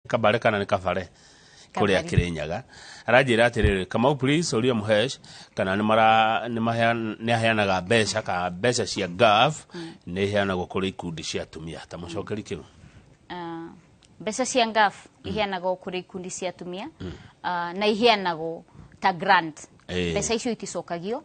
Kabare kana nĩ Kabare kũrĩa Kabare. Kirinyaga. Aranjĩra atĩrĩrĩ, Kamau, please ũria Mũhesh kana nĩ mara nĩ mahean- nĩ aheanaga mbeca, kana mbeca cia NGAAF nĩ iheanagwo kũrĩ ikundi cia atumia. Ta mũcokeri kĩu. Mbeca cia NGAAF iheanagwo kũrĩ ikundi cia atumia, na iheanagwo ta grant. Mbeca icio iticokagio.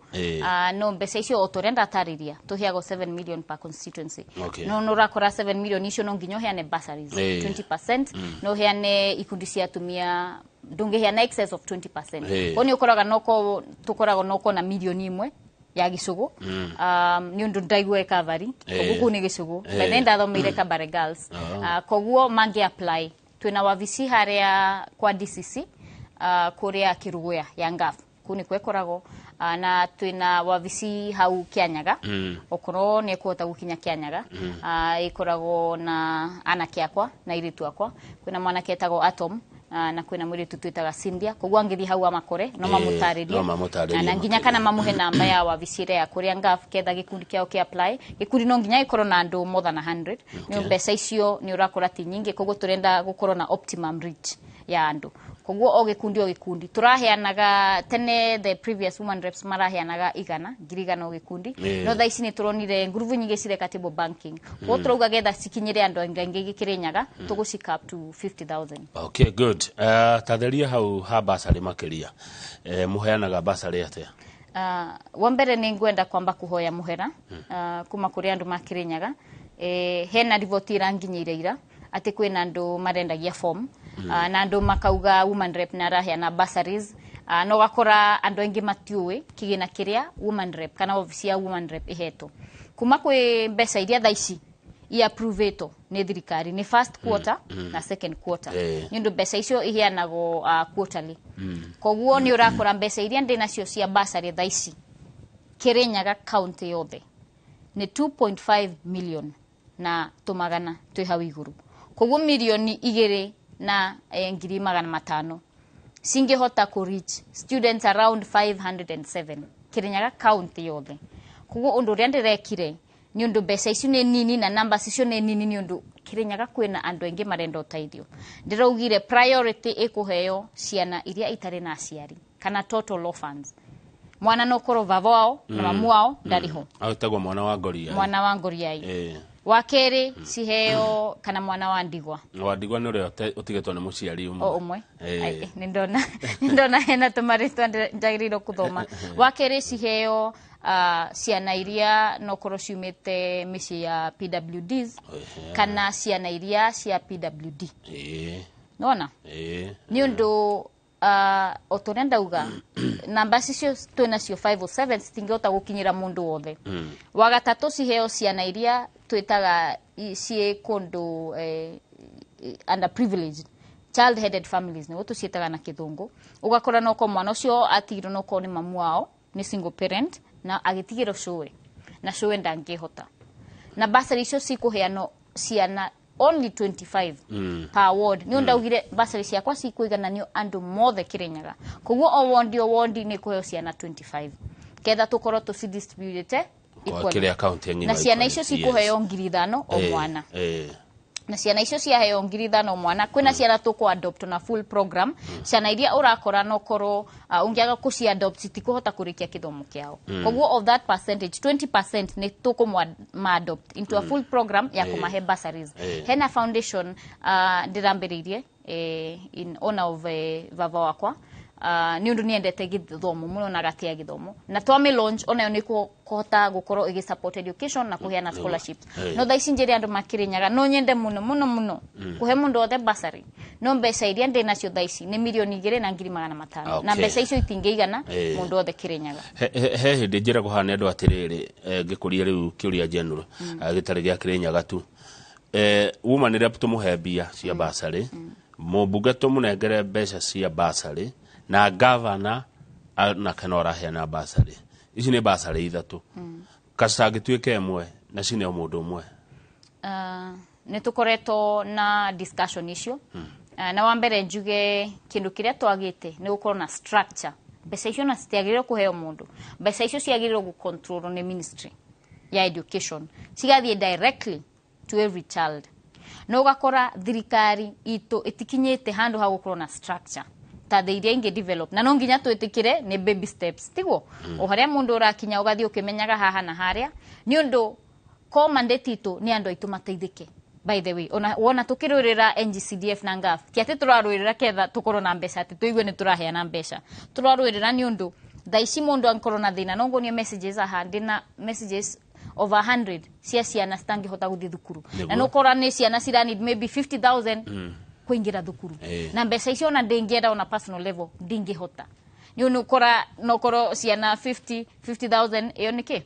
No mbeca icio, o ta ũrĩa ndatarĩria, tũheagwo 7 million per constituency. No nĩ ũrakora 7 million icio no nginya ũheane bursaries 20%, no ũheane ikundi cia atumia, ndũngĩheana excess of 20%. Koguo nĩ ũkoraga noko tũkoragwo noko na mirioni 1 ya gĩcũgũ, nĩ ũndũ ndaigua ĩkavari. Koguo kũu nĩ gĩcũgũ. By then ndathomeire Kabare Girls. Koguo mangĩ apply, twĩna wabici harĩa kwa DCC, kũrĩa Kĩrugũya ya NGAAF, kũu nĩkuo ĩkoragwo, na twĩna wabici hau Kĩanyaga. Okorwo nĩ ekũhota gũkinya Kĩanyaga, ĩkoragwo na anake akwa na airĩtu akwa. Kwĩna mwanake etagwo Atom, na kwĩna mũirĩtu twĩtaga Cynthia. Koguo angĩthiĩ hau amakore no mamũtarĩrie. No mamũtarĩrie. Na nginya makĩria. Kana mamũhe namba ya wabici ĩrĩa ya kũrĩa NGAAF, ketha gĩkundi kĩao kĩa apply. Gĩkundi no nginya gĩkorwo na andũ more than 100 nĩ mbeca icio nĩ ũrakora ti nyingĩ. Koguo tũrenda gũkorwo na optimum reach ya andũ. Koguo o gĩkundi o gĩkundi tũraheanaga, tene the previous woman reps maraheanaga igana, 100,000 o gĩkundi. No thaa ici nĩ tũronire ngurubu nyingĩ cireka table banking. Koguo tũrauga getha cikinyĩre andũ aingĩ aingĩ Kĩrĩnyaga, tũgũcika up to 50,000. Okay, good. Tatheria hau ha basarĩ makĩria. Mũheanaga basarĩ atĩa? Wa mbere nĩ ngwenda kwamba kuhoya mũhera kuma kũrĩ andũ ma Kĩrĩnyaga. Hena riboti ĩranginyĩire ira atĩ kwĩna andũ marendagia form, na andũ makauga woman rep nĩ araheana bursaries, na ũgakora andũ aingĩ matiũĩ kĩgĩna kĩrĩa woman rep kana obici ya woman rep ĩhetwo kuma kwĩ mbeca iria thaa ici iapprovetwo nĩ thirikari nĩ first quarter na second quarter. Nĩ ũndũ mbeca icio iheanagwo quarterly. Koguo nĩ ũrakora mbeca iria ndĩ nacio cia bursary thaa ici Kĩrĩnyaga county yothe nĩ 2.5 million na tũmagana twĩ hau igũrũ. Koguo 2.5 mirioni cingĩhota kũ reach students around 507 Kĩrĩnyaga county yothe. Koguo ũndũ ũrĩa ndĩrekire, nĩ ũndũ mbeca icio nĩ nini na numbers icio nĩ nini, nĩ ũndũ Kĩrĩnyaga kwĩna andũ aingĩ marenda ũteithio, ndĩraugire priority ĩkũheo ciana iria itarĩ na aciari kana total orphans. Mwana no korwo baba wao na mamu wao ndarĩ ho. Agĩtagwo mwana wa ngoria. Mwana wa ngoriai. Wa kerĩ ciheo kana mwana wa ndigwa. Wa ndigwa nĩ ũrĩa ũtigĩtwo nĩ mũciari ũmwe. O ũmwe. Ai, nĩ ndona hena tũmarĩtwa njagĩrĩirwo kũthoma. Wa kerĩ ciheo ciana iria nokorwo ciumĩte mĩciĩ ya PWDs kana ciana iria cia PWD. Nona nĩ ũndũ o ta ũrĩa ndauga, namba icio twĩ nacio 507 citingĩhota gũkinyĩra mũndũ wothe. Wa gatatũ ciheo ciana iria twĩtaga ciĩ kũndũ underprivileged, child headed families nĩguo tũciĩtaga na kĩthũngũ. Ũgakora noko mwana ũcio atigirwo noko nĩ mamu wao, nĩ single parent, na agĩtigĩrwo cũwe na cũwe ndangĩhota, na basarĩ icio cikũheanwo ciana only 25 per ward. Nĩ ndaugire basarĩ ciakwa cikũigananio andũ mothe Kĩrĩnyaga. Koguo o wondi o wondi nĩ kũheo ciana 25 ketha tũkorwo tũcidistributĩte Kwa equally. kĩrĩa kaunti ng'ima Na ciana icio equally, yes. cikũheo 5,000 o mwana. Na ciana icio ciaheo 5,000 mwana, kwĩna ciana tũkũ adopt na full program, ciana iria ũrakora nokorwo ũngĩaga kũci adopt citikũhota kũrĩkia kĩthomo kĩao. Koguo of that percentage, 20% nĩ tũkũma adopt into a full program ya kũmahe bursaries. Hena foundation ndĩrambĩrĩirie in honor of baba wakwa, nĩ ũndũ nĩendete gĩthomo mũno na gatĩa gĩthomo, na twamĩ launch onayo nĩ kũhota gũkorwo ĩgĩ support education na kũheana scholarships. No thaa ici njĩre andũ makĩrĩnyaga, no nyende mũno mũno mũno kũhe mũndũ wothe bursary, no mbeca iria ndĩ nacio thaa ici nĩ 2,500,000 na mbeca icio itingĩigana mũndũ wothe Kĩrĩnyaga. He hĩndĩ njĩragwo haha nĩ andũ atĩrĩrĩ, ngĩkũria rĩu kĩũria general, gĩtarĩ gĩa Kĩrĩnyaga tu, woman rep tũmũhe mbia cia basarĩ, mũmbunge tũmũnengere mbeca cia basarĩ, na gavana nake no araheana basarĩ. Ici nĩ basarĩ ithatũ, kacangĩtuĩka ĩmwe na cineo mũndũ ũmwe. Nĩ tũkoretwo na discussion icio. Na wa mbere njuge kĩndũ kĩrĩa twagĩte nĩ gũkorwo na structure. Mbeca icio na citiagĩrĩirwo kũheo mũndũ, mbeca icio ciagĩrĩirwo gũcontrolwo nĩ ministry ya education, cigathiĩ directly to every child. No ũgakora thirikari itũ ĩtikinyĩte handũ ha gũkorwo na structure ta thĩ iria ingĩ develop, na no nginya twĩtĩkĩre nĩ baby steps, tiguo? O harĩa mũndũ ũrakinya, ũgathiĩ ũkĩmenyaga haha na harĩa, nĩ ũndũ ko mandate itũ nĩ andũ aitũ mateithĩke. By the way, ona wona tukirũĩrĩra NGCDF na NGAAF, ti atĩ tũrarũĩrĩra ketha tũkorwo na mbeca, atĩ tũigue nĩ tũraheana mbeca. Tũrarũĩrĩra nĩ ũndũ thaa ici mũndũ angĩkorwo na thĩna, no nguonie messages aha, ndĩna messages over 100 cia ciana citangĩhota gũthiĩ thukuru. Na nũkora nĩ ciana cira need maybe 50,000 kũingĩra thukuru. Na mbeca icio ona ndĩngĩenda, ona personal level ndingĩhota, nĩ ũnũkora nokorwo ciana 50 50,000, ĩyo nĩ kĩ?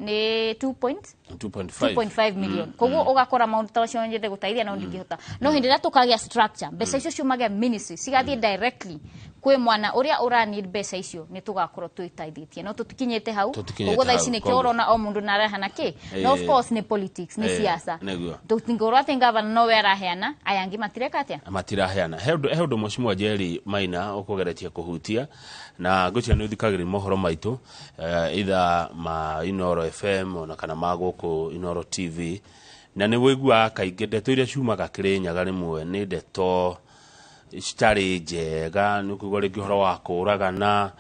Nĩ 2 point 2.5. 2.5 million. Koguo ũgakora maũndũ ta macio nyende gũteithia no ndingĩhota. No hĩndĩ ĩrĩa tũkagĩa structure, mbeca icio ciumage ministry cigathiĩ directly kwĩ mwana ũrĩa ũra need mbeca icio, nĩ tũgakorwo twĩteithĩtie. No tũtikinyĩte hau. Tũtikinyĩte Koguo thaa ici hau, nĩkĩo koguo. ũrona o mũndũ narehana kĩ. No of course nĩ politics, nĩ siasa. Tũtingĩkorwo atĩ ngavana nowe araheana, aya angĩ matireka atĩa? Matiraheana. He ũndũ Mheshimiwa Jerry Maina ũkũgeretie kũhutia, na ngwĩciria nĩ ũthikagĩrĩria mohoro maitũ, either ma Inoro FM ona kana ma gũkũ Inoro TV, na nĩ wĩiguaga kaingĩ ndeto iria ciumaga Kĩrĩnyaga rĩmwe nĩ ndeto citarĩ njega. Nĩ ũkũigua rĩngĩ ũhoro wa kũũragana,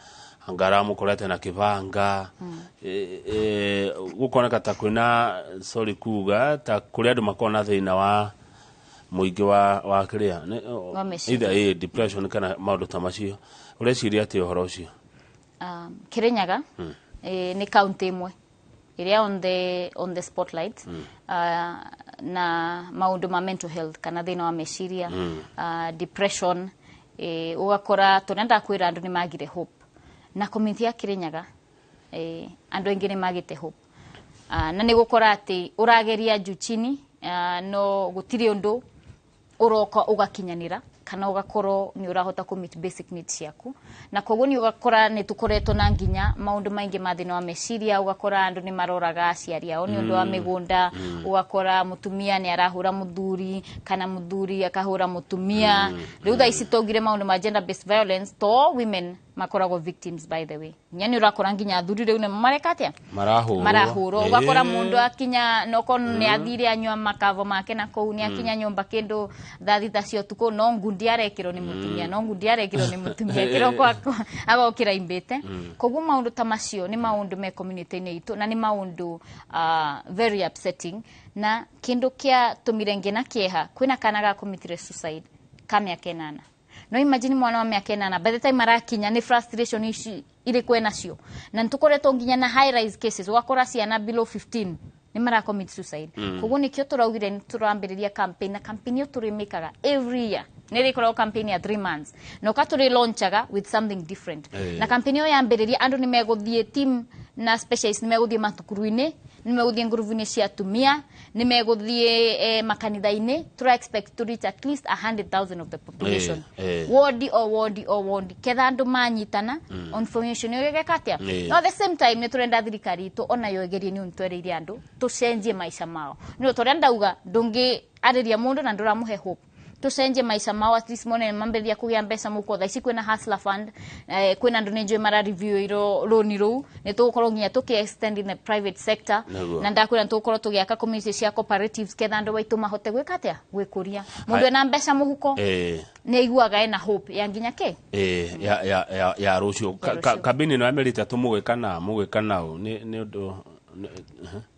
anga aramũkorete na kĩbanga. Gũkoneka ta kwĩna, sorry kuga, ta kũrĩ andũ makoragwo na thĩna wa mũingĩ wa kĩrĩa Wa meciria. Either depression kana maũndũ ta macio. Ũreciria atĩ ũhoro ũcio? Kirinyaga nĩ county ĩmwe ĩrĩa on the spotlight na maũndũ ma mental health kana thĩna wa meciria, depression. Ũgakora tũrĩa ndakwĩra andũ nĩ magire hope, na community ya Kirinyaga, andũ aingĩ nĩ magĩte hope, na nĩ gũkora atĩ ũrageria juu chini, no gũtirĩ ũndũ ũroka ũgakinyanĩra kana ũgakorwo nĩ ũrahota kũ meet basic needs ciaku. Na koguo nĩ ũgakora nĩ tũkoretwo na nginya maũndũ maingĩ ma thĩna wa meciria. Ũgakora andũ nĩ maroraga aciari ao nĩ ũndũ wa mĩgũnda, ũgakora mũtumia nĩ arahũra mũthuri kana mũthuri akahũra mũtumia. Rĩu thaa ici twaugire maũndũ ma gender based violence, to all women makoragwo victims. By the way, nginya nĩ ũrakora nginya athuri rĩu nĩ mareka atĩa? Marahũrwo. Marahũrwo. Ũgakora mũndũ akinya noko nĩ athire anyua makavo make na kũu, nĩ akinya nyũmba kĩndũ thaa 6 cia ũtukũ, no ngundi arekĩrwo nĩ mũtumia, no ngundi arekĩrwo nĩ mũtumia, kĩroko agokĩra imbĩte. Koguo maũndũ ta macio nĩ maũndũ me community-inĩ itũ, na nĩ maũndũ very upsetting. Na kĩndũ kĩa tũmire ngĩna kĩeha, kwĩna kana ga committed suicide ka mĩaka 8. No imagine mwana wa mĩaka 8, by the time arakinya nĩ frustration ici irĩ nacio. Na nĩtũkoretwo nginya na high rise cases, ũgakora ciana below 15 nĩ mara commit suicide. Koguo nĩkĩo tũraugire nĩ tũrambĩrĩria campaign, na campaign ĩyo tũrĩmĩkaga every year. Nĩ ĩrĩkoragwo campaign ya 3 months, na ũka tũrĩ launchaga with something different. Na campaign ĩyo yambĩrĩria, andũ nĩ megũthiĩ, team na specialist nĩ megũthiĩ mathukuru-inĩ, nĩ megũthiĩ ngurubu-inĩ cia atumia, nĩ megũthiĩ makanitha-inĩ. Tũra expect to reach at least 100,000 of the population, wodi o wodi o wodi, ketha andũ manyitana information ĩyo ĩgeka atĩa. No at the same time nĩ tũrenda thirikari itũ onayo ĩgerie, nĩ ũndũ twereire andũ tũcenjie maica mao, nĩ ũndũ tũrĩa ndauga ndũngĩ arĩria mũndũ na ndũramũhe hope. Tucenjie maica mao, at least mone mambĩrĩria kũgĩa mbeca mũko. Thaa ici kwĩna Hustler Fund, kwĩna andũ nĩ njũĩ mara review iro rũni rũu. Nĩ tũgũkorwo nginya tũkĩ extend in the private sector. Na ndakwĩra nĩ tũgũkorwo tũgĩaka community cia cooperatives, ketha andũ aitũ mahote gwĩka atĩa? Gwĩkũria. Mũndũ ena mbeca mũhuko nĩ aiguaga ena hope ya nginya kĩ? Ya rũciũ. Ya rũciũ. Kambĩini ĩno ya mĩeri 3 mũgwĩka nao nĩ ũndũ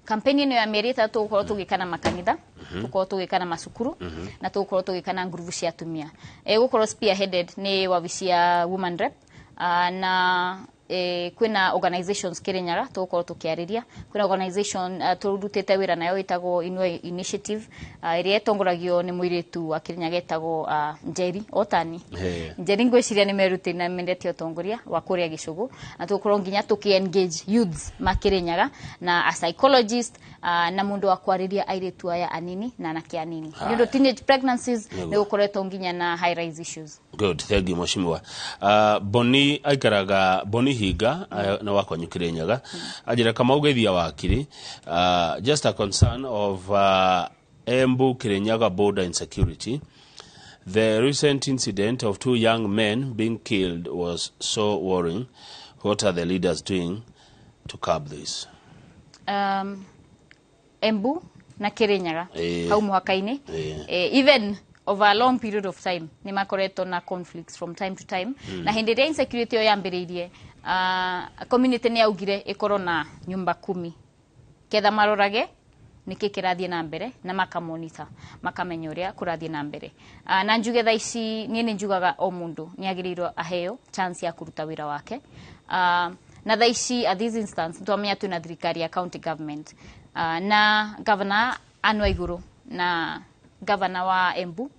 Campaign ĩno ya mĩeri 3 tũgũkorwo tũgĩka na makanitha, tũgũkorwo tũgĩka na macukuru, na tũgũkorwo tũgĩka na ngurubu cia atumia. Ĩgũkorwo spearheaded nĩ wabici ya woman rep, na kwĩna organizations Kirinyaga tũgũkorwo tũkĩarĩria. Kwĩna organization tũrutĩte wĩra nayo ĩtagwo Inua Initiative, ĩrĩa ĩtongoragio nĩ mũirĩtu wa Kirinyaga ĩtagwo Njeri Otani. Njeri ngwĩciria nĩ merutĩire na mendete ũtongoria wa kũrĩa gĩcũgũ, na tũgũkorwo nginya tũkĩ engage youths ma Kirinyaga na a psychologist, na mũndũ wa kwarĩria airĩtu aya anini na anake anini, nĩ ũndũ teenage pregnancies nĩ gũkoretwo nginya na high rise issues. Good, thank you, mheshimiwa. Boni aikaraga Boni Hinga, na wakwa Kirinyaga. Anjĩra Kamau geithia wakiri. Just a concern of Embu Kirinyaga border insecurity. The recent incident of two young men being killed was so worrying. What are the leaders doing to curb this? Embu Na Kirinyaga hau mũhaka-inĩ. Even over a long period of time nĩ makoretwo na conflicts from time to time, na hĩndĩ ĩrĩa insecurity ĩyo yambĩrĩirie, community nĩ yaugire ĩkorwo na nyumba kumi ketha marorage nĩkĩ kĩrathiĩ na mbere na makamonita, makamenya ũrĩa kũrathiĩ na mbere. Na njuge thaa ici niĩ nĩ njugaga o mũndũ nĩ agĩrĩirwo aheo chance ya kũruta wĩra wake. Na thaa ici at this instance twamenya twĩna thirikari ya county government, na governor Anne Waiguru na governor wa Embu,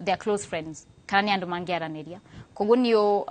they are close friends, kana nĩ andũ mangĩaranĩria. Koguo niũ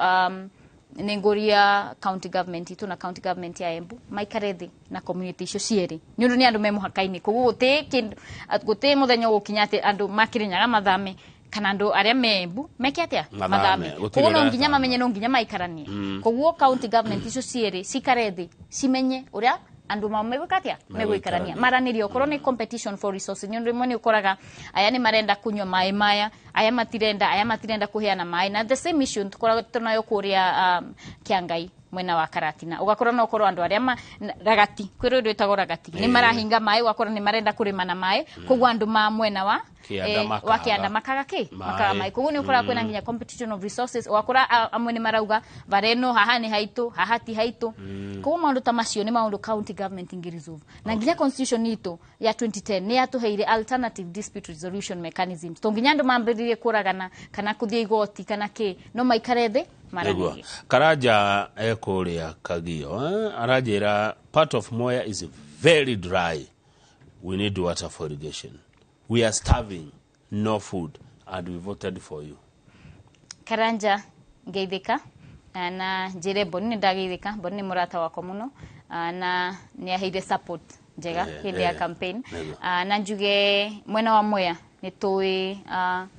nĩ ngũria county government itũ na county government ya Embu maikare thĩ na community icio cierĩ, nĩ ũndũ nĩ andũ me mũhaka-inĩ. Koguo gũtĩ kĩndũ, gũtĩ mũthenya ũgũkinya atĩ andũ makĩrĩnyaga mathame kana andũ arĩa me Embu meke atĩa? Mathame. Gũtirĩ Koguo no nginya ũrathama. Mamenye no nginya maikaranie. Koguo county government icio cierĩ cikare thĩ, cimenye ũrĩa andũ mao megwĩka atĩa, megũikarania, maranĩrie, okorwo nĩ competition for resources, nĩ ũndũ rĩmwe nĩ ũkoraga aya nĩ marenda kunyua maĩ maya, aya matirenda, aya matirenda kũheana maĩ. Na the same issue tũkoragwo nayo kũrĩa Kĩangai mwena wa Karatina, ũgakora no ũkorwo andũ arĩa ragati, kwĩ rũĩ rwĩtagwo Ragati, nĩ marahinga maĩ, ũgakora nĩ marenda kũrĩma na maĩ. Koguo andũ ma mwena wa Kĩanda wa makaga. kĩanda makaga kĩ? Maĩ. Makaga maĩ. Koguo nĩ ũkoraga kwĩna nginya competition of resources, ũgakora amwe nĩ marauga bara ĩno haha nĩ haitũ, haha ti haitũ. Koguo maũndũ ta macio nĩ maũndũ county government ingĩ resolve. Na nginya constitution itũ ya 2010 nĩ yatũheire alternative dispute resolution mechanisms, to nginya andũ mambĩrĩrie kũragana kana kũthiĩ igoti kana kĩ, no maikare thĩ maranĩrie. Karanja ekũrĩa Kagio, eh? Aranjĩra part of Mwea is very dry, we need water for irrigation, we are starving, no food, and we voted for you. Karanja, ngeithĩka na njĩre Mboni nĩ ndageithĩka. Mboni nĩ mũrata wakwa mũno, na nĩ aheire support njega hĩndĩ ya campaign. Na njuge mwena wa Mwea nĩ tũĩ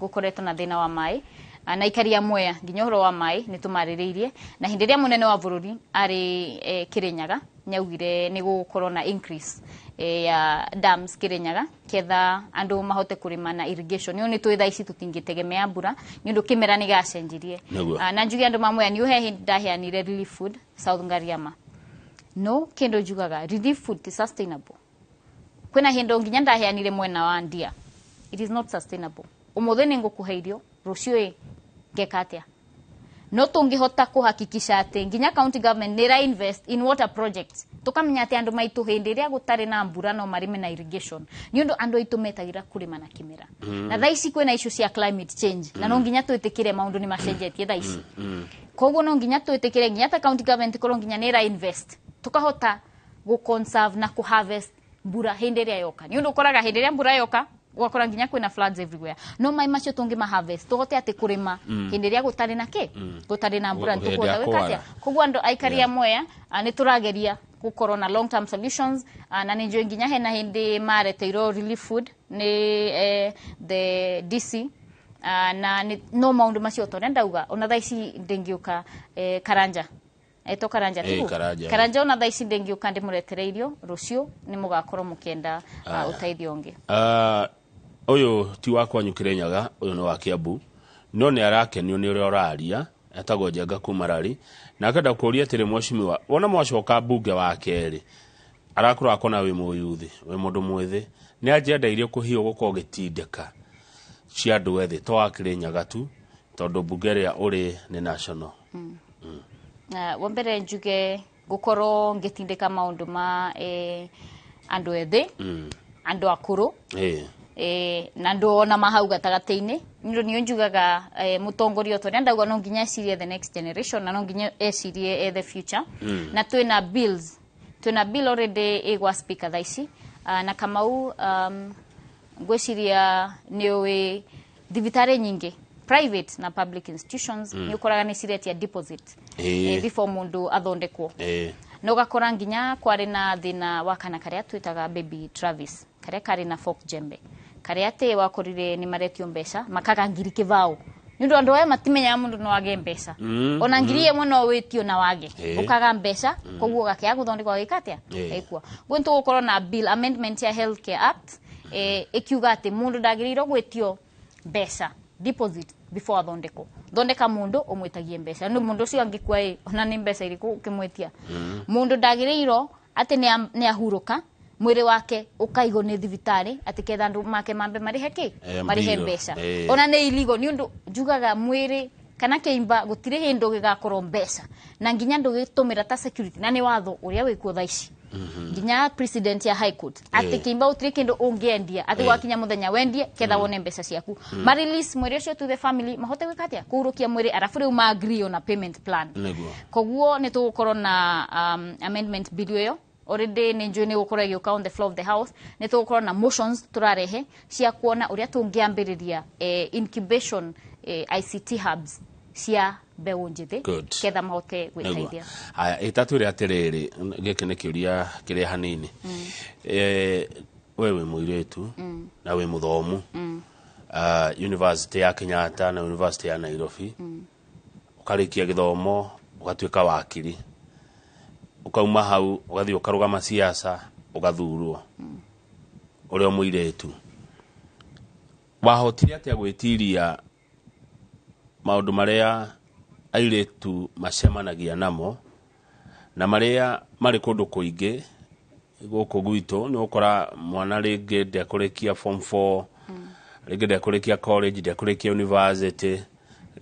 gũkoretwo na thĩna wa maĩ. Na aikari a Mwea nginya ũhoro wa maĩ nĩ tũmarĩrĩirie, na hĩndĩ ĩrĩa mũnene wa bũrũri arĩ Kĩrĩnyaga nĩaugire nĩ gũgũkorwo na increase ya dams Kĩrĩnyaga ketha andũ mahote kũrĩma na irrigation. Nĩ tũĩ thaa ici tũtingĩtegemea mbura nĩ ũndũ kĩmera nĩ gĩacenjirie. Na njuge andũ ma Mwea nĩ ũhe hĩndĩ ndaheanire relief food South Ngariama, no kĩndũ njugaga relief food ti sustainable. Kwĩna hĩndĩ nginya ndaheanire mwena wa Ndia, it is not sustainable. Ũmũthĩ nĩ ngũkũhe irio, rũciũ ĩ ngeka atĩa? No tũngĩhota kũhakikisha atĩ nginya county government nĩ ĩra invest in water projects, tũkamenya atĩ andũ maitũ hĩndĩ ĩrĩa gũtarĩ na mbura no marĩme na irrigation, nĩ ũndũ andũ aitũ metagĩra kũrĩma na kĩmera. Na thaa ici kwĩna issue cia climate change, na no nginya twĩtĩkĩre maũndũ nĩ macenjetie thaa ici. Koguo no nginya twĩtĩkĩre nginya ta county government ĩkorwo nginya nĩ ĩra invest, tũkahota gũ conserve na kũ harvest mbura hĩndĩ ĩrĩa yoka, nĩ ũndũ ũkoraga hĩndĩ ĩrĩa mbura yoka ũgakora nginya kwĩna floods everywhere. No maĩ macio tũngĩma harvest, tũhote atĩ kũrĩma hĩndĩ ĩrĩa gũtarĩ na kĩ, gũtarĩ na mbura, Hĩndĩ ya nĩtũkũhota gwĩka atĩa? kwara. Koguo andũ aikari a Mwea, nĩ tũrageria gũkorwo na long term solutions. Na nĩ njũĩ nginya hena hĩndĩ mareteirwo relief food nĩ the DC. Na no maũndũ macio ta ũrĩa ndauga, ona thaa ici ndĩngĩũka, Karanja eto Karanja, tigu? Karanja. Karanja, ona thaa ici ndĩngĩũka ndĩmũretere irio, rũciũ nĩ mũgakorwo mũkĩenda ũteithio ũngĩ. Ũyũ ti wa kwanyu Kĩrĩnyaga, ũyũ nĩ wa Kiambu, no nĩ arakenio nĩ ũrĩa ũraria. Etagwo Njenga kuma Rari, na akenda kũũria atĩrĩ, mheshimiwa, wona mwacoka mbunge wa kerĩ, arakũra akona wĩ mũyuthi, wĩ mũndũ mwĩthĩ, nĩ agenda iria kũhiũ gũkorwo ũgĩtindĩka cia andũ ethĩ, to wa Kĩrĩnyaga tu, tondũ mbunge ĩrĩa ũrĩ nĩ national? Wa mbere njuge ngũkorwo ngĩtindĩka maũndũ ma andũ ethĩ, andũ akũrũ, na andũ ona mahau gatagatĩ-inĩ, nĩ ũndũ niĩ njugaga mũtongoria ta ũrĩa ndauga no nginya ecirie the next generation, na no nginya ecirie the future. Na twĩna bills, twĩna bill already ĩgwa speaker thaa ici. Na Kamau, ngwĩciria nĩ ũĩ thibitarĩ nyingĩ private na public institutions nĩ ũkoraga nĩ ciretia deposit before mũndũ athondekwo. Na ũgakora nginya kwarĩ na thĩna wa kana karĩa twĩtaga baby Travis, karĩa karĩ na fork jembe, karĩa atĩ wakorire nĩ maretio mbeca makaga 10,000, nĩ ũndũ andũ aya matimenyaga mũndũ no age mbeca. Ona 1,000 no wĩtio na wage, ũkaga mbeca, koguo gakĩaga gũthondekwo, gagĩka atĩa? Gagĩkua. Guo nĩ tũgũkorwo na bill amendment ya Healthcare Act, ĩkiuga atĩ mũndũ ndagĩrĩirwo gwĩtio mbeca deposit before athondekwo. Thondeka mũndũ ũmwĩtagie mbeca, nĩ mũndũ ũcio angĩkua ĩ, ona nĩ mbeca irĩkũ ũkĩmwĩtia? Mũndũ ndagĩrĩirwo atĩ nĩ ahurũka. Mwĩrĩ wake ũkaigwo nĩ thibitarĩ atĩ ketha andũ make mambe marĩhe kĩ? Marĩhe mbirũ. Mbeca. Ona nĩ iligo nĩ ũndũ njugaga mwĩrĩ kana kĩimba gũtirĩ hĩndĩ gĩgakorwo mbeca na nginya ndũgĩtũmĩra ta security, na nĩ watho ũrĩa wĩkuo thaa ici nginya president ya high court atĩ kĩimba gũtirĩ kĩndũ ũngĩendia atĩ gwakinya mũthenya wendie ketha wone mbeca ciaku. Ma release mwĩrĩ ũcio to the family mahote gwĩka atĩa? Kũhurũkia mwĩrĩ, arabu rĩu ma agree on a payment plan. Koguo nĩ tũgũkorwo na amendment bill ĩyo already nĩ njũĩ nĩ gũkorwo ĩgĩũka on the floor of the house. Nĩ tũgũkorwo na motions tũrarehe cia kuona ũrĩa tũngĩambĩrĩria incubation, ICT hubs cia mbeũ njĩthĩ Good. ketha mahote gwĩteithia. Haya, ĩtatwĩre atĩrĩrĩ, gĩkĩ nĩ kĩũria kĩrĩa hanini. We wĩ mũirĩtu na wĩ mũthomu. University ya Kenyatta na University ya Nairobi, ũkarĩkia gĩthomo ũgatuĩka wakiri, ũkauma hau ũgathiĩ ũkarũgama siasa ũgathurwo ũrĩ o mũirĩtu. Wahotire atĩa gwĩtiria maũndũ marĩa airĩtu macemanagia namo na marĩa marĩ kũndũ kũingĩ gũkũ gwitũ? Nĩ ũkora mwana rĩngĩ ndekũrĩkia form 4, rĩngĩ ndekũrĩkia college, ndekũrĩkia university,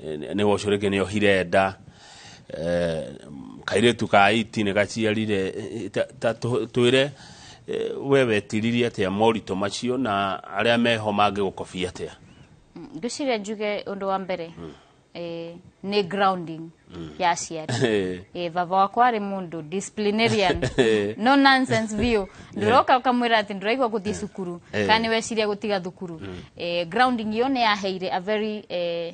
nĩ ũcio rĩngĩ nĩ ohire nda, kairĩtu ka 8 nĩ gaciarire. Ta twĩre, we wetiririe atĩa moritũ macio na arĩa meho mangĩgũkobia atĩa? Ngwĩciria njuge ũndũ wa mbere nĩ grounding ya aciari. Baba wakwa arĩ mũndũ disciplinarian, no nonsense biũ. Ndũroka ũkamwĩra atĩ ndũraigua gũthiĩ cukuru kana nĩ weciria gũtiga thukuru. Grounding ĩyo nĩ yaheire a very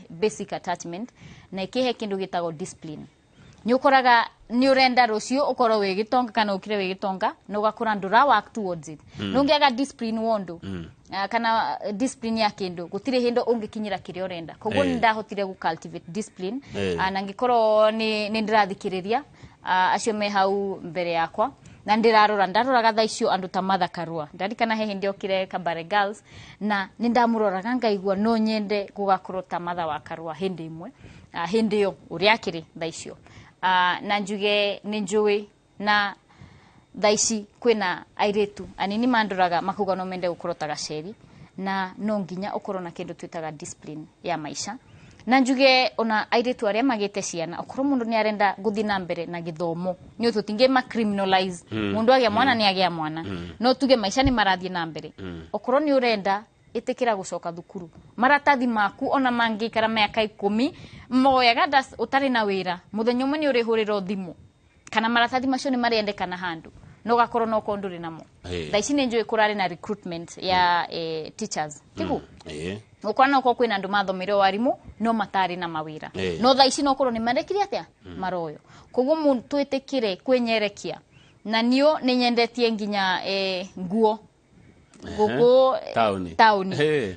basic attachment na ĩkĩhe kĩndũ gĩtagwo discipline. Nĩ ũkoraga nĩ ũrenda rũciũ ũkorwo wĩ gĩtonga kana ũkire wĩ gĩtonga na ũgakora ndũra work towards it. Nĩ ũngĩaga discipline wondo kana discipline ya kĩndũ, gũtirĩ hĩndĩ ũngĩkinyĩra kĩrĩa ũrenda. Koguo nĩ ndahotire gũ cultivate discipline. Na ngĩkorwo nĩ ndĩrathikĩrĩria acio me hau mbere yakwa na ndĩrarora, ndaroraga thaa icio andũ ta Martha Karua. Ndarikana he hĩndĩ okire Kabare Girls na nĩ ndamũroraga ngaigua no nyende gũgakorwo ta Martha wa Karua hĩndĩ ĩmwe, hĩndĩ ĩyo ũrĩa akĩrĩ thaa icio. Na njuge nĩ njũĩ na thaa ici kwĩna airĩtu anini mandoraga makauga no mende gũkorwo ta Gaceri, na no nginya ũkorwo na kĩndũ twĩtaga discipline ya maica. Na njuge ona airĩtu arĩa magĩte ciana, okorwo mũndũ nĩ arenda gũthiĩ na mbere na gĩthomo, nĩ tũtingĩ ma criminalize. Mũndũ agĩa mwana nĩ agĩa mwana, no tuge maica nĩ marathiĩ na mbere. Okorwo nĩ ũrenda, ĩtĩkĩra gũcoka thukuru. Maratathi maku ona mangĩikara mĩaka 10 moyaga ũtarĩ na wĩra, mũthenya ũmwe nĩ ũrĩhũrĩrwo thimũ kana maratathi macio nĩ marendekana handũ na ũgakorwo no korwo ndũrĩ namo. Thaa ici nĩ njũĩ kũrarĩ na recruitment ya teachers tigu ũkora no korwo kwĩna andũ mathomire warimũ no matarĩ na mawĩra. No thaa ici no korwo nĩ marekire atĩa maroyo. Koguo mũndũ twĩtĩkĩre kwĩnyerekia na niũ nĩ nyendetie nginya nguo gũkũ Taũni. Taũni.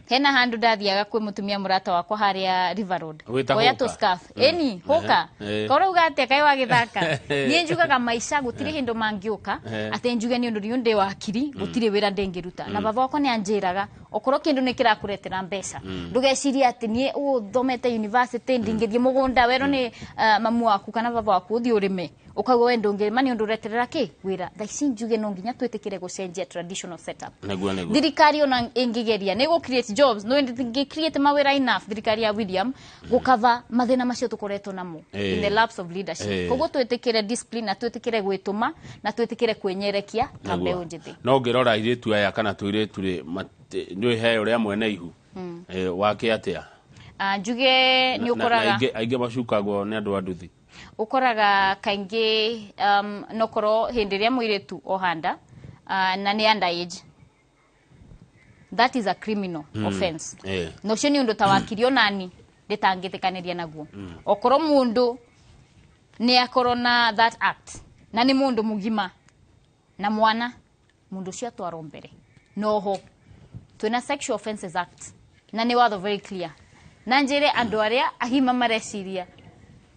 Hena handũ ndathiaga kwĩ mũtumia mũrata wakwa harĩa River Road. Wĩta Oya Hũka? tũ scarf ĩni hũka. Korwo uga atĩa kaĩ wagĩthaka. Niĩ njugaga maica gũtirĩ hĩndĩ mangĩũka atĩ njuge nĩ ũndũ niĩ ndĩ wakiri gũtirĩ wĩra ndĩngĩruta. Na baba wakwa nĩ anjĩraga okorwo kĩndũ nĩ kĩrakũretera mbeca ndũgecirie atĩ niĩ ũthomete university ndingĩthiĩ mũgũnda. Werwo nĩ mamu waku kana baba waku ũthiĩ ũrĩme, ũkauga we ndũngĩrĩma nĩ ũndũ ũreterera kĩ wĩra. Thaa ici njuge no nginya twĩtĩkĩre gũcenjia traditional setup. Nĩguo nĩguo. Thirikari ona ĩngĩgeria nĩ gũ create jobs, no ĩngĩ create mawĩra enough thirikari ya William gũkava mathĩna macio tũkoretwo namo in the lapse of leadership. Koguo twĩtĩkĩre discipline na twĩtĩkĩre gwĩtũma na twĩtĩkĩre kwĩnyerekia ta mbeũ njĩthĩ. No ngĩrora airĩtu aya kana tũirĩtu rĩ, nĩ he ũrĩa mwene ihu wake atĩa? Njuge nĩ Na ũkoraga aingĩ macukagwo nĩ andũ a nduthi. Ũkoraga kaingĩ nokorwo hĩndĩ ĩrĩa mũirĩtu ohanda na nĩ underage, that is a criminal offense. Na ũcio nĩ ũndũ ta wakiri onani ndĩtangĩtĩkanĩria naguo. Okorwo mũndũ nĩ akorwo na that act na nĩ mũndũ mũgima na mwana, mũndũ ũcio atwarwo mbere. Noho twĩna Sexual Offences Act na nĩ watho very clear, na njĩre andũ arĩa agima mareciria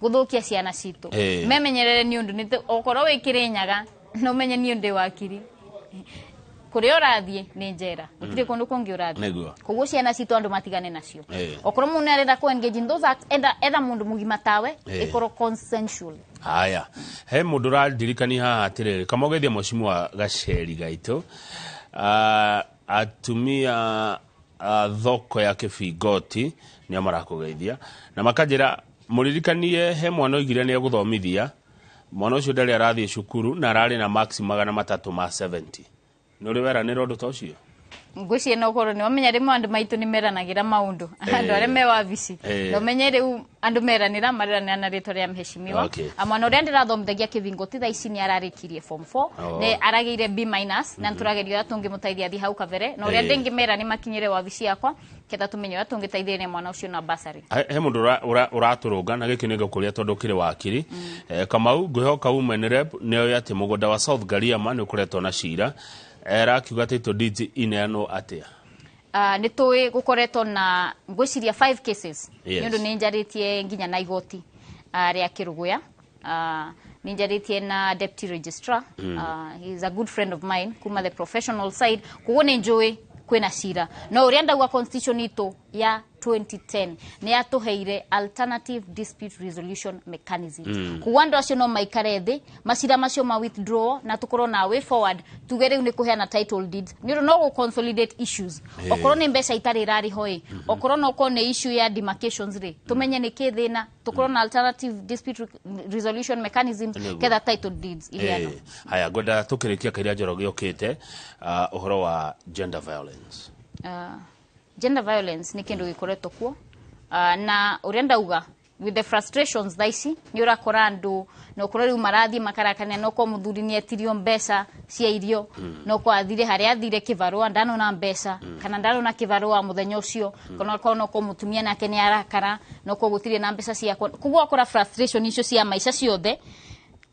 gũthũkia ciana citũ memenyerere nĩ ũndũ okorwo wĩ Kĩrĩnyaga no menye niĩ ndĩ wakiri. Kũrĩa ũrathiĩ nĩ njera, gũtirĩ kũndũ kũngĩ ũrathiĩ. Koguo ciana citũ andũ matigane nacio. Okorwo mũndũ nĩarenda kũ engage in those acts, enda etha mũndũ mũgima tawe, ĩkorwo consensual. Haya, he mũndũ ũrandirikania haha atĩrĩrĩ, kamũgeithia mheshimiwa Gaceri gaitũ. Atumia a thoko ya Kĩbingoti nĩo marakũgeithia na makanjĩra mũririkanie he mwana oigire nĩ egũthomithia mwana ũcio, ndarĩ arathiĩ cukuru na ararĩ na marks 370. Nĩ ũrĩ weranĩra ũndũ ta ũcio? Ngwĩciria no ũkorwo nĩ wamenya rĩmwe andũ maitũ nĩ meranagĩra maũndũ, andũ arĩa me wabici. Na ũmenye rĩu andũ meranĩra, mareranĩra na rĩtwa rĩa mheshimiwa. Mwana ũrĩa ndĩrathomithagia Kĩbingoti thaa ici nĩ ararĩkirie form 4. Nĩ aragĩire B minus na nĩtũrageria ũrĩa tũngĩmũteithia athiĩ hau kabere, na ũrĩa ndĩngĩmera nĩ makinyĩre wabici yakwa ketha tũmenye ũrĩa tũngĩteithĩrĩria mwana ũcio na bursary. He mũndũ ũratũrũnga na gĩkĩ nĩ ngũkũria tondũ ũkĩrĩ wakiri. Kamau, ngwĩhoka women rep nĩ oĩ atĩ mũgũnda wa South Gariama nĩ ũkoretwo na cira. Erakiuga title deeds ineanwo atĩa? Nĩ tũĩ gũkoretwo na ngwĩciria five cases, nĩ ũndũ nĩ njarĩtie nginya na igoti rĩa Kĩrũgũya. Nĩ njarĩtie na deputy registrar. He is a good friend of mine kuma the professional side, koguo nĩ njũĩ kwĩna cira. No ũrĩa ndauga, constitution itũ ya 2010 nĩ yatũheire alternative dispute resolution mechanisms, koguo andũ acio no maikare thĩ, macira macio ma withdraw na tũkorwo na way forward, tuge rĩu nĩ kũheana title deeds, nĩ ũndũ no gũ consolidate issues. Okorwo nĩ mbeca itarĩ irarĩho ĩ, okorwo no korwo nĩ issue ya demarcations rĩ, tũmenye nĩ kĩ thĩna, tũkorwo na alternative dispute resolution mechanisms ketha title deeds iheanwo. Haya, ngwenda tũkĩrĩkia kairia Njoroge ũkĩte ũhoro wa gender violence. Gender violence nĩ kĩndũ gĩkoretwo kuo, na ũrĩa ndauga, with the frustrations thaa ici nĩ ũrakora andũ na ũkorwo rĩu marathiĩ makarakania, no korwo mũthuri nĩ etirio mbeca cia irio, no korwo athire harĩa athire kĩbarũa ndanona mbeca kana ndanona kĩbarũa mũthenya ũcio, kana korwo no korwo mũtumia nake nĩ arakara no korwo gũtirĩ na mbeca ciakwa. Koguo wakora frustration icio cia maica ciothe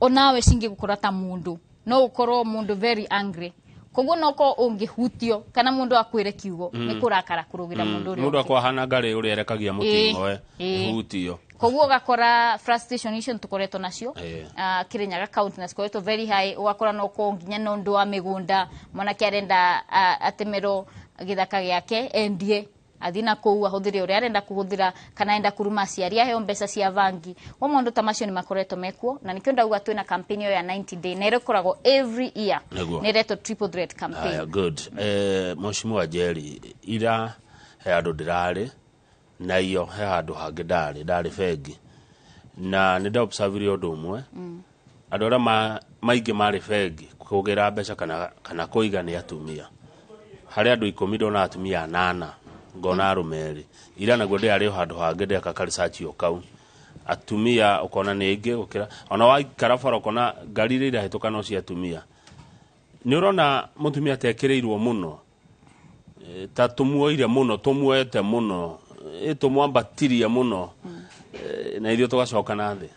onawe cingĩgũkora ta mũndũ, no ũkorwo mũndũ very angry. Koguo no korwo ũngĩhutio kana mũndũ akwĩre kiugo, nĩ kũrakara kũrũgĩra mũndũ ũrĩa Mũndũ ũngĩ. Akwahana ngarĩ ũrĩa erekagia mũting'oe hutio. Koguo ũgakora frustration icio nĩtũkoretwo nacio Kirinyaga County na cikoretwo very high. Ũgakora no korwo nginya na ũndũ wa mĩgũnda, mwanake arenda atemerwo gĩthaka gĩake endie athiĩ na kũu ahũthĩre ũrĩa arenda kũhũthĩra, kana enda kũruma aciari aheo mbeca cia bangi. Wa maũndũ ta macio nĩ makoretwo mekuo, na nĩkĩo ndauga twĩna campaign ĩyo ya 90 day na ĩrĩa ĩkoragwo every year, nĩ ĩretwo triple threat campaign. Haya, good. Mheshimiwa Njeri, ira he handũ ndĩrarĩ na iyo he handũ hangĩ ndarĩ bengi na nĩ ndaobservire ũndũ ũmwe. Andũ arĩa maingĩ marĩ bengi kũgĩra mbeca kana kũiga nĩ atumia. Harĩ andũ 10 ndona atumia anana, ngona arũme erĩ. Ira naguo ndĩrarĩ o handũ hangĩ ndeka ka research o kau, atumia ũkona nĩ aingĩ gũkĩra ona waikara bara, ũkona ngari iria irahĩtũka no cia atumia. Nĩ ũrona mũtumia atekĩrĩirwo mũno, ta tũmuoire mũno, tũmuoete mũno, tũmwambatirie mũno, na ithuĩ tũgacoka na thĩ.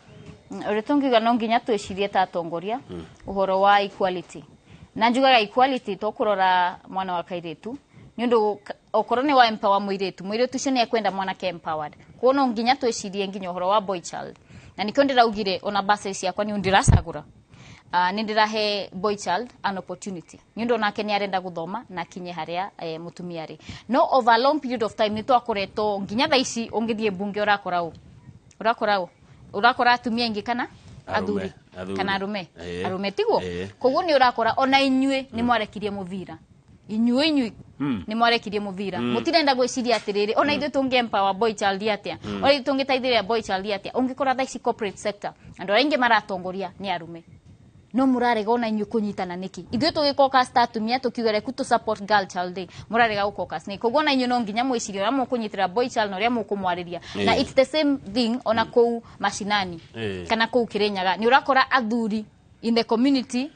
Ũrĩa tũngiuga, no nginya twĩcirie ta atongoria ũhoro wa equality, na njugaga equality to kũrora mwana wa kairĩtu, nĩ ũndũ okorwo nĩ wa empower mũirĩtu, mũirĩtu ũcio nĩ ekwenda mwanake empowered. Koguo no nginya twĩcirie nginya ũhoro wa boy child, na nĩkĩo ndĩraugire ona bursary ciakwa nĩ ndĩracagũra, nĩ ndĩrahe boy child an opportunity, nĩ ũndũ onake nĩ arenda gũthoma na akinye harĩa mũtumia arĩ. No over a long period of time nĩ twakoretwo nginya thaa ici ũngĩthiĩ mbunge ũrakora ũ ũrakora atumia aingĩ kana Arũme, athuri athuri. Kana arume. Arume tiguo. Koguo nĩ ũrakora ona inyuĩ nĩ mwarekirie mũbira, inyuĩ nĩ mwarekirie mũbira, mũtirenda gwĩciria atĩrĩrĩ, ona ithuĩ tũngĩ empower boy child atĩa, ona ithuĩ tũngĩteithĩrĩria boy child atĩa. Ũngĩkora thaa ici corporate sector andũ arĩa aingĩ maratongoria nĩ arume, no mũrarega ona inyuĩ kũnyitana nĩkĩ? Ithuĩ tũgĩcaucus ta atumia tũkiuga reku tũ support girl child day, mũrarega gũcaucus nĩkĩ? Koguo ona inyuĩ no nginya mwĩcirie ũrĩa mũkũnyitĩra boy child na ũrĩa mũkũmwarĩria, na it's the same thing ona kũu mashinani kana kũu Kĩrĩnyaga. Nĩ ũrakora athuri in the community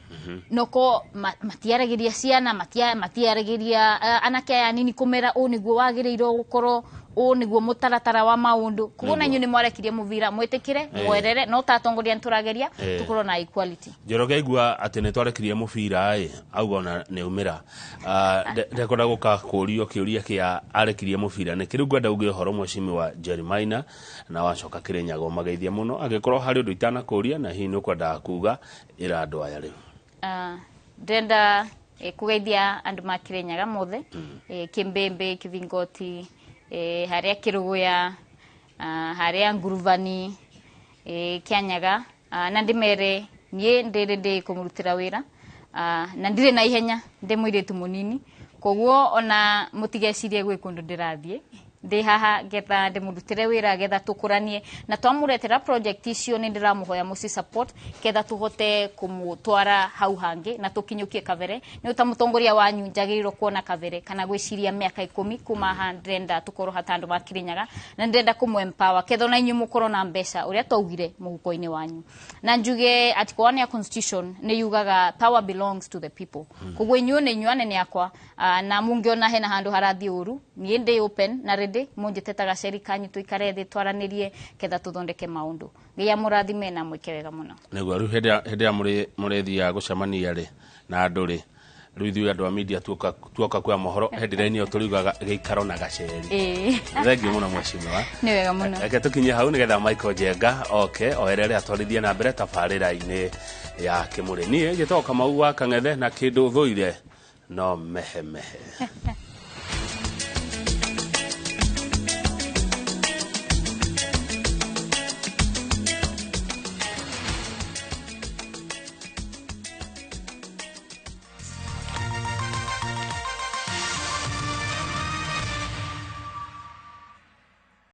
noko matiaragĩria ciana, matiaragĩria anake aya anini kũmera ũũ nĩguo wagĩrĩirwo gũkorwo, ũũ nĩguo mũtaratara wa maũndũ. Koguo na inyuĩ nĩ mwarekirie mũbira, mwĩtĩkĩre mwerere, no ta atongoria nĩ tũrageria tũkorwo na equality. Njoroge aigua atĩ nĩ twarekirie mũbira ĩ, auga ona nĩ aumĩra. Ndekwenda gũka kũrio kĩũria kĩa arekirie mũbira nĩ kĩrĩu. Ngwenda uge ũhoro mheshimiwa Jerry Maina na wacoka Kĩrĩnyaga ũmageithia mũno, angĩkorwo harĩ ũndũ itanakũria na hihi nĩ ũkwendaga kuga, ĩra andũ aya rĩu. Ndĩrenda Kugeithia andu ma Kirinyaga mothe, Kimbimbi, Kivingoti, haria Kiruguya, haria Nguruvani, Kianyaga, na ndimere nie ndiri ndi kumurutira wira, na ndire na ihenya, ndi muiritu munini, koguo ona mutigecirie gwi kundu ndirathie, ndi haha getha ndimurutire wira getha tukuranie na twamuretera project icio. Ni ndiramuhoya muci support ketha tuhote kumutwara hau hangi na tukinyukie kabere. Ni uta mutongoria wanyu njagirirwo kuona kabere kana gwiciria miaka 10 kuma haha ndirenda tukorwo hata andu ma Kirinyaga, na ndĩrenda kũmũ empower ketha ona inyuĩ mũkorwo na mbeca ũrĩa twaugire mũhuko-inĩ wanyu. Na njuge article 1 ya constitution nĩ yugaga power belongs to the people. Koguo inyuĩ nĩ inyuĩ anene akwa, na mũngĩona hena handũ harathiĩ ũru, niĩ ndĩ open na ready, mũnjĩte ta gaceri kanyu, tũikare thĩ twaranĩrie ketha tũthondeke maũndũ. Ngai amũrathime na mwĩke wega mũno. Nĩguo rĩu hĩndĩ ĩrĩa mũrĩthiaga gũcemania rĩ na andũ rĩ, rĩu ithuĩ andũ a media tuoka kuoya mohoro headline ĩyo tũriugaga gĩikaro na gaceri. Thengiũ mũno, mheshimiwa. Nĩ wega mũno. Reke tũkinye hau nĩgetha Michael Njenga oke oerere atwarithie na mbere tabarĩra-inĩ ya Kĩmũrĩ. Niĩ njĩtagwo Kamau wa Kang'ethe, na kĩndũ thũire no mehemehe.